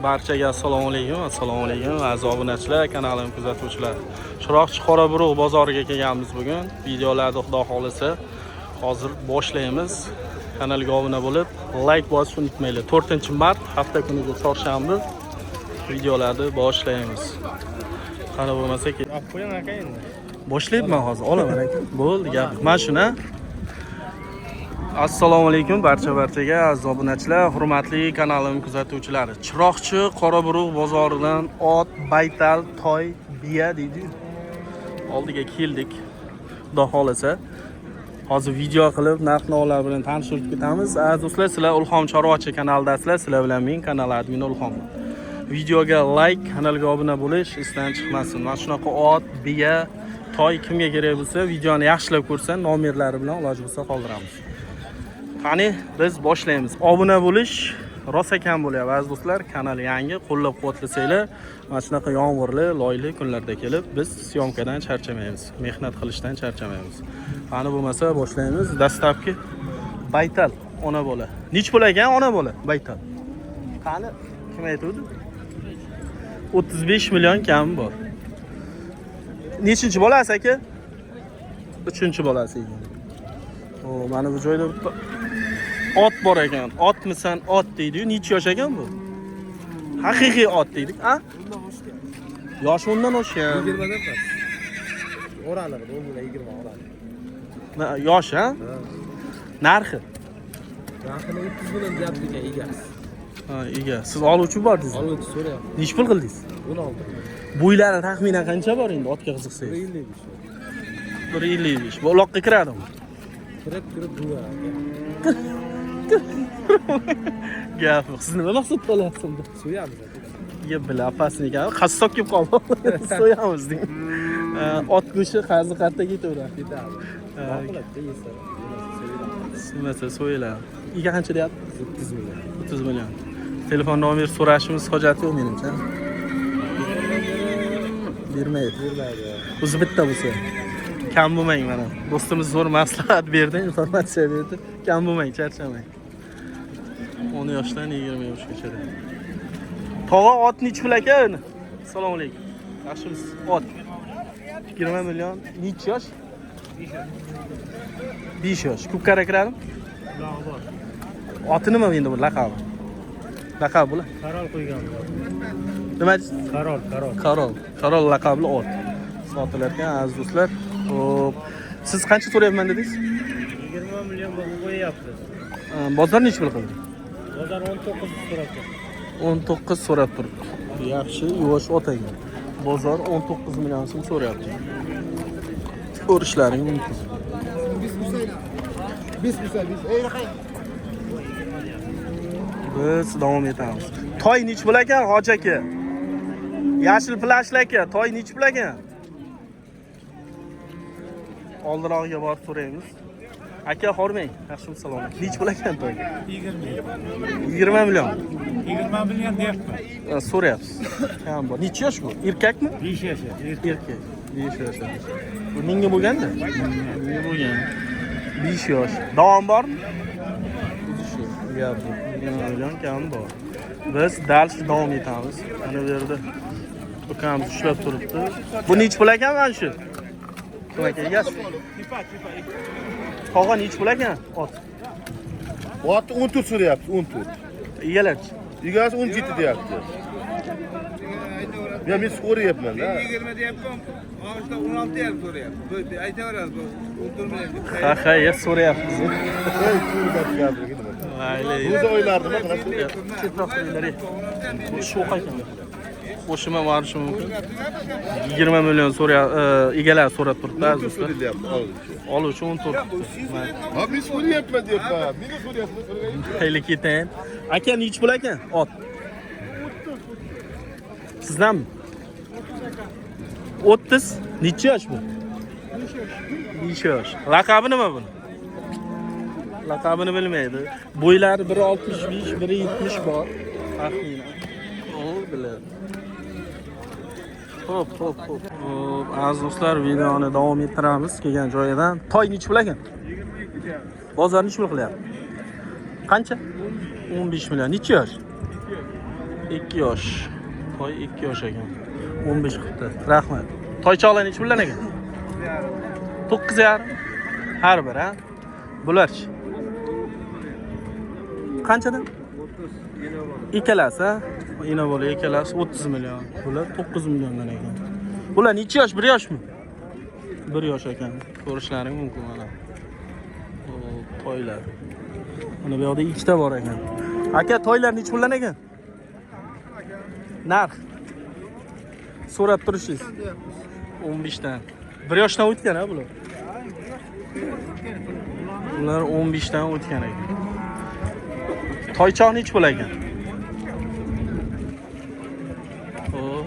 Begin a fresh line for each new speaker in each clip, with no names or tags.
Barchaga assalomu alaykum, assalomu alaykum aziz obunachilar, kanalim kuzatuvchilari. Chiroqchi Qoraburuq bozoriga kelganmiz bugun. Videolarni Xudo xolisa hozir boshlaymiz. Kanalga obuna bo'lib, like bosishni unutmanglar. 4-mart, hafta kuniga chorshanba videolarni boshlaymiz. Qani bo'lmasa
Olib qo'ying aka endi.
Boshlayapman hozir, olaman aka. Bo'ldi, gap. Mana shuni. Assalomu alaykum barcha barchaga aziz obunachilar, hurmatli kanalim kuzatuvchilari. Chiroqchi Qoraburuq bozoridan ot, baytal, toy, biya deydi. Oldiga keldik. Xudo xolasa hozir video qilib narx-navolar bilan tanishtirib ketamiz. Aziz do'stlar, sizlar Ulhom Chorvachi kanalidasizlar. Sizlar bilan men kanal admini Ulhom. Videoga like, kanalga obuna bo'lish esdan chiqmasin. Mana shunaqa ot, biya, toy kimga kerak bo'lsa, videoni yaxshilab ko'rsa, nomerlari bilan iloji bo'lsa qoldiramiz. Qani, biz boshlaymiz. Obuna bo'lish rosa kam bo'lyapti, aziz do'stlar. Kanal yangi, qo'llab-quvvatlasanglar, mana shunaqa yomg'irli, loyli kunlarda kelib biz syomkadan charchamaymiz, mehnat qilishdan charchamaymiz. Qani bo'lmasa boshlaymiz. Dastlabki baytal ona bola. Nech pul ekan ona bola baytal? Qani, kim aytuvdi? 35 million kami bor. Nechinchi bolasi aka? Uchinchi bolasi ekan. O, mana bu joyda bitta ot bor ekan. Otmisan, ot deydi-yu. Necha yosh ekan bu? Haqiqiy ot deydik, a? Yoshi undan oshgan.
20 dan past. Oralig'ida 10 bilan 20 oraliq.
Yoshi, ha? Narxi?
Narxini 30 million deyapti ekan egasi.
Ha, ega. Siz oluvchi bordingiz.
Oluvchi so'rayapti.
Necha pul qildingiz?
16.
Bo'ylari taxminan qancha bor endi otga qiziqsangiz?
1.55.
1.55. Bu uloqqa kiradimi?
Kirib kirib buvar aka.
Gap yo'q. Siz nima maqsadda olyapsiz unda?
So'yamiz aka.
Ye bila opasini ekan. Qassob kelib qoldi. So'yamiz deng. Ot go'shti qazi qayerda ketaveradi?
Ketadi. Qiladi yesa.
Nimasi so'yiladi. Ega qancha deyapti?
30 million.
30 million. Telefon nomer so'rashimiz hojati yo'q menimcha. Bermaydi.
Bermaydi.
O'zi bitta bo'lsa. Kam bo'lmang mana. Do'stimiz zo'r maslahat berdi, informatsiya berdi. Kam bo'lmang, charchamang. 10 yoshdan 20 yoshgacha. Tog'a, ot nechi pul aka? Assalomu alaykum. Yaxshimisiz? Ot. 20 million. Necha yosh? 5 yosh. Ko'pkara kiradimi?
Bor.
Oti nima endi bu laqabi? Laqabi bular.
Qarol qo'ygan.
Nima deysiz?
Qarol, qarol.
Qarol. Qarol laqabli ot. Sotilar ekan, aziz do'stlar. Xo'p. Siz qancha so'rayapman dedingiz?
20 million baho qo'yyapti.
Bozor necha pul qildi?
Bozor 19 so'rabdi.
19 so'rab turibdi. Yaxshi, yuvosh ot ekan. Bozor 19 million so'm so'rayapti. Ko'rishlaring mumkin.
Biz biz biz. Ey raqay.
Biz davom etamiz. Toy nechi pul ekan, hoji aka? Yashil plashli aka, toy nechi pul ekan? Oldirog'iga borib so'raymiz. Aka, hormang. Yaxshimi, salom. Nechi pul ekan toy?
20.
20 million.
20 million deyapti.
Ha, so'rayapsiz. Kam bor. Necha yosh bu? Erkakmi?
5 yosh.
Erkak. 5 yosh. Bu mingi bo'lganda? Mingi bo'lgan. 5 yosh. Davom bormi? Uzishi. Gap yo'q. 20 million kam bor. Biz дальше davom etamiz. Mana bu yerda ukamiz ushlab turibdi. Bu nechi pul ekan mana shu? Kim aka egasi? Tog'a, nechi pul ekan ot?
Ot 14 so'rayapti, 14.
Egalarchi?
Egasi 17 deyapti. Ya men so'rayapman-da.
20 deyapman, og'izda 16 ham so'rayapti. Bu aytaveradi, bu 14 million deb.
Ha, ya so'rayapmiz.
Ey, to'g'ri gap gapirgin nima.
Mayli.
O'zi o'ylardi, nima qilasiz?
Chetroq qo'yinglar. Bu sho'x ekan. Qo'shima borishi mumkin. 20 million egalari so'rab turibdi, aziz
14
do'stlar.
So'rayapti oluvchi.
Oluvchi 14.
Ha, men so'rayapman deyapman. Meni so'rayapman, so'rayapman.
Mayli, ketayin. Aka, nechi pul ekan ot? Sizdanmi? 30. Necha yosh bu? 5 yosh. Laqabi nima buni? Laqabini bilmaydi. Bo'ylari 1.65, 1.70 bor. Taxminan. O, biladi. Xo'p, xo'p, xo'p. Xo'p, aziz do'stlar, videoni davom ettiramiz kelgan joyidan. Toy nechi pul ekan? Bozor nechi pul qilyapti? Qancha? 15 million. Necha yosh? 2 yosh. Toy 2 yosh ekan. 15 qilibdi. Rahmat. Toychoqlar nechi puldan ekan? 9,5 har bir, ha? Bularchi? Qanchadan? Ikkalasi, ha? Ina bola ikkalasi 30 million. Bular 9 milliondan ekan. Bular necha yosh? 1 yoshmi? 1 yosh ekan. Ko'rishlaring mumkin mana. Bu toylar. Mana bu yoqda ikkita bor ekan. Aka, toylar necha puldan ekan? Narx. So'rab turishingiz. 15 dan. 1 yoshdan o'tgan ha bular. Bular 15 dan o'tgan ekan. Toychoq nechi pul ekan? Xo'p.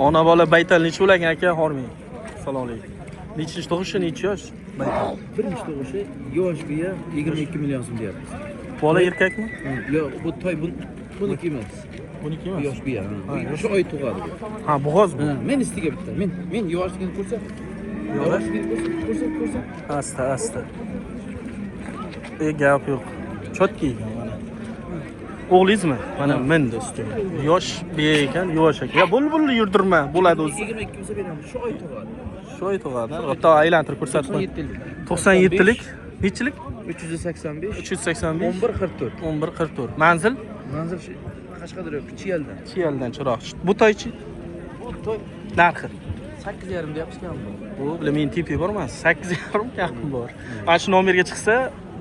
Ona bola baytal nechi pul ekan aka? Hormang. Assalomu alaykum. Nechi tug'ishi, nechi yosh? Baytal.
Birinchi tug'ishi yosh biya 22 million so'm deyapmiz.
Bola erkakmi?
Yo'q, bu toy buniki emas.
Buniki emas.
Yosh biya.
Ha, yosh.
Shu oy tug'adi bu.
Ha, bo'g'oz bu.
Ha, men istiga bitta. Men yoshligini ko'rsa, yoshligini ko'rsa, ko'rsa.
Asta, asta. Gap yo'q. Chotki ekan mana. O'g'lingizmi? Mana mindi ustiga. Yosh biya ekan, yosh ekan. Ya bulbul yurdirma, bo'ladi o'zi.
22 bo'lsa beramiz. Shu oy tug'adi.
Shu oy tug'adi. Hatto aylantirib ko'rsatib qo'y.
97lik.
97lik. Nechilik?
385
385
11 44.
11 44. Manzil?
Manzil shu Qashqadaryo Chiyaldan.
Chiyaldan Chiroqchi. Bu toychi?
Bu toy
Narxi.
8,5 deyapmiz kam bor.
Bu bilan men tepa bormas. 8,5 kam bor. Mana shu nomerga chiqsa,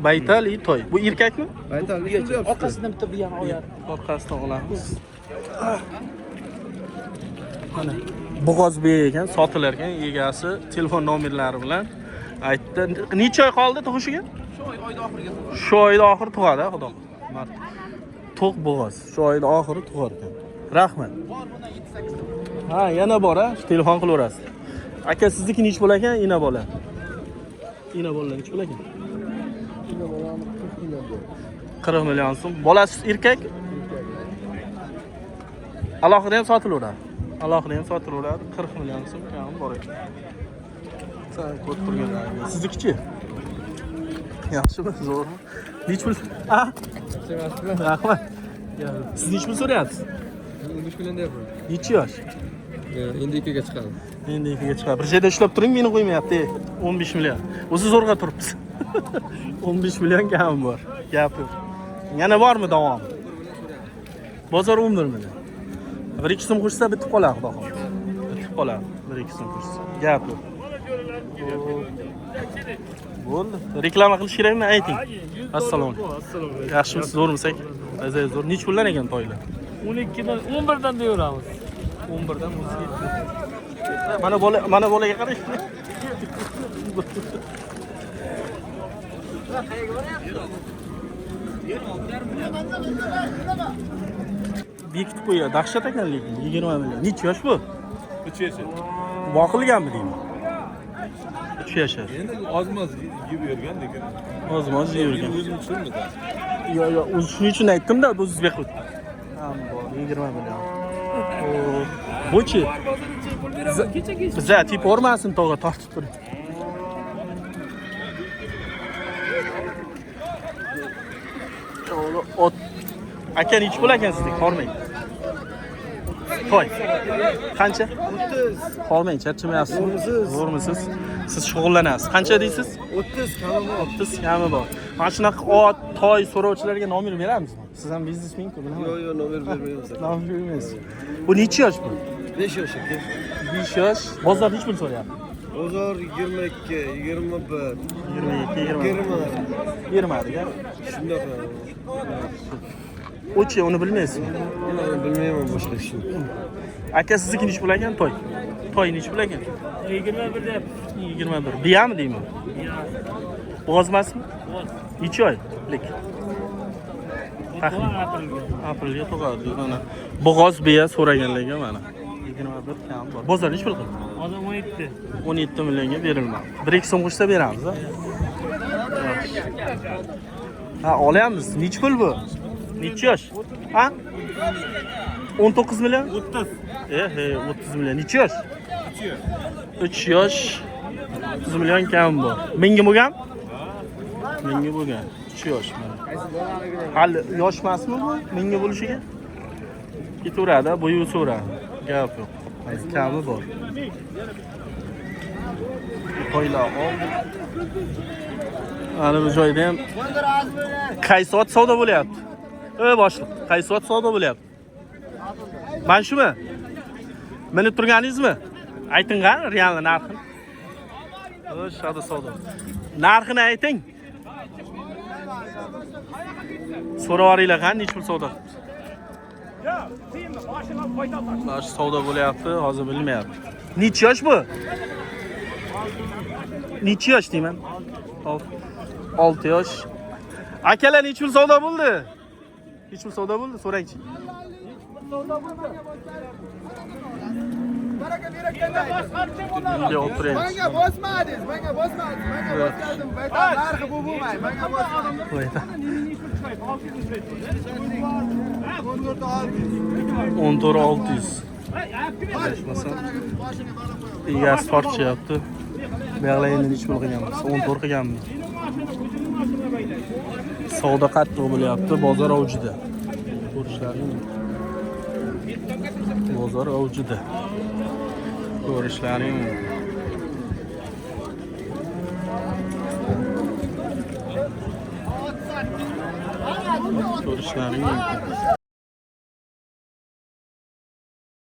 baytal i toy. Bu erkakmi?
Baytal orqasidan bitta biyani oyar.
Orqasidan olamiz. Mana bo'g'oz biya ekan, sotilar ekan, egasi telefon nomerlari bilan aytdi. Necha oy qoldi tug'ishiga?
Shu oy oyda oxiriga tug'adi.
Shu oyda oxiri tug'adi, xudo. Mart. To'q bo'g'oz. Shu oyda oxiri tug'ar ekan. Rahmat.
Bor bundan 7-8 ta.
Ha, yana bor ha, shu telefon qilaverasiz. Aka, sizniki nechi bo'lar ekan, ina bola? Ina bolalar nechi bo'lar ekan?
Ina bolani 40 million
40 million so'm. Bolasi erkak? Alohida ham sotilaveradi. Alohida ham sotilaveradi. 40 million so'm kam bor ekan. Sen ko'rib turganlaring. Siznikichi? Yaxshimi, zo'rmi? Nechi pul? Ha? Rahmat. Siz nechi pul so'rayapsiz?
15 million deyapman.
Nechi yosh?
Endi 2 ga chiqadi.
Endi 2 ga chiqadi. Bir joyda ushlab turing, meni qo'ymayapti. 15 million. O'zi zo'rg'a turibmiz. 15 million kam bor. Gap yo'q. Yana bormi davom? Bozor 11 million. 1-2 so'm qo'shsa bitib qoladi, xudo xohlasa. Bitib qoladi. 1-2 so'm qo'shsa. Gap yo'q. Bo'ldi. Reklama qilish kerakmi? Ayting. Assalomu alaykum. Yaxshimisiz, zo'rmisiz aka? Aziz zo'r. Necha puldan ekan toylar?
12dan 11dan deyaveramiz.
11dan 37. Mana bola, mana bolaga qarang. Bekitib qo'yadi. Dahshat ekan lekin 20 million. Necha yosh bu?
3 yosh.
Boqilganmi deyman? 3 yashar.
Endi ozmoz yeb yurgan lekin.
Ozmoz yurgan.
O'zim tushunmadim.
Yo, yo, o'zi shuning uchun aytdim-da, bu o'zbek qilib. Ham bor, 20 million. Buchi? Biza tep o'rmasin tog'a tortib turing. Ot. Aka nechi pul ekan sizniki? Hormang. Toy. Qancha?
30.
Hormang, charchamayapsiz.
Zo'rmisiz?
Zo'rmisiz? Siz shug'ullanasiz. Qancha deysiz?
30 kami bor.
30 kami bor. Mana shunaqa ot, toy so'rovchilarga nomer beramizmi? Siz ham biznesmenku, bilaman.
Yo'q, yo'q, nomer bermaymiz.
Nomer bermaysiz. Bu necha yosh bu?
5 yosh aka.
5 yosh. Bozor nechi pul so'rayapti?
Bozor 22, 21,
22, 20.
20.
Bermadik, a?
Shunaqa.
O'chi, uni bilmaysizmi?
Bilmayman boshqa ishni.
Aka, sizniki nechi pul ekan toy? Toy nechi pul ekan?
21 deyapmiz.
21. Biyami deyman? Bo'g'oz emasmi? Necha oylik? Taxmin. Aprelga tug'adi. Mana bo'g'oz biya so'raganlarga mana 21 kam bor. Bozor nechi pul qildi?
Hozir 17.
17 millionga berilmadi. 1-2 so'm qo'shsa beramiz, a? Ha, olyapmiz. Nechi pul bu? Necha yosh? Ha? 19 million?
30.
He, 30 million. Necha yosh? 3 yosh. 30 million kam bor. Menga bo'lgan? Menga bo'lgan. 3 yosh mana. Hali yosh emasmi bu? Menga bo'lishiga? Ketaveradi, bu yusaveradi. Gap yo'q. Mana kami bor. Toylar oldi. Mana bu joyda ham qaysi ot savdo bo'lyapti? Ey boshliq, qaysi ot savdo bo'lyapti? Mana shumi? Minib turganingizmi? Ayting qani realni narxini. O'shada savdo. Narxini ayting. So'rab qani nechi pul savdo qilibsiz? Mana shu savdo bo'lyapti, hozir bilmayapti. Nechi yosh bu? Nechi yosh deyman? 6 yosh. Akalar nechi pul savdo bo'ldi? Nechi pul savdo bo'ldi? So'rangchi. Bunga o'tiraymiz.
Menga bosmadingiz, menga bosmadingiz, menga bosganim narxi bu bo'lmaydi, menga bosmadingiz.
Voy.
14
14600. Adashmasam egasi tortishyapti. Bu yoqlar endi nechi pul qilganmiz? 14 qilganmiz. Savdo qattiq bo'lyapti, bozor avjida. Ko'rishlaring mumkin. Bozor avjida. Ko'rishlaring mumkin. Ko'rishlaring mumkin.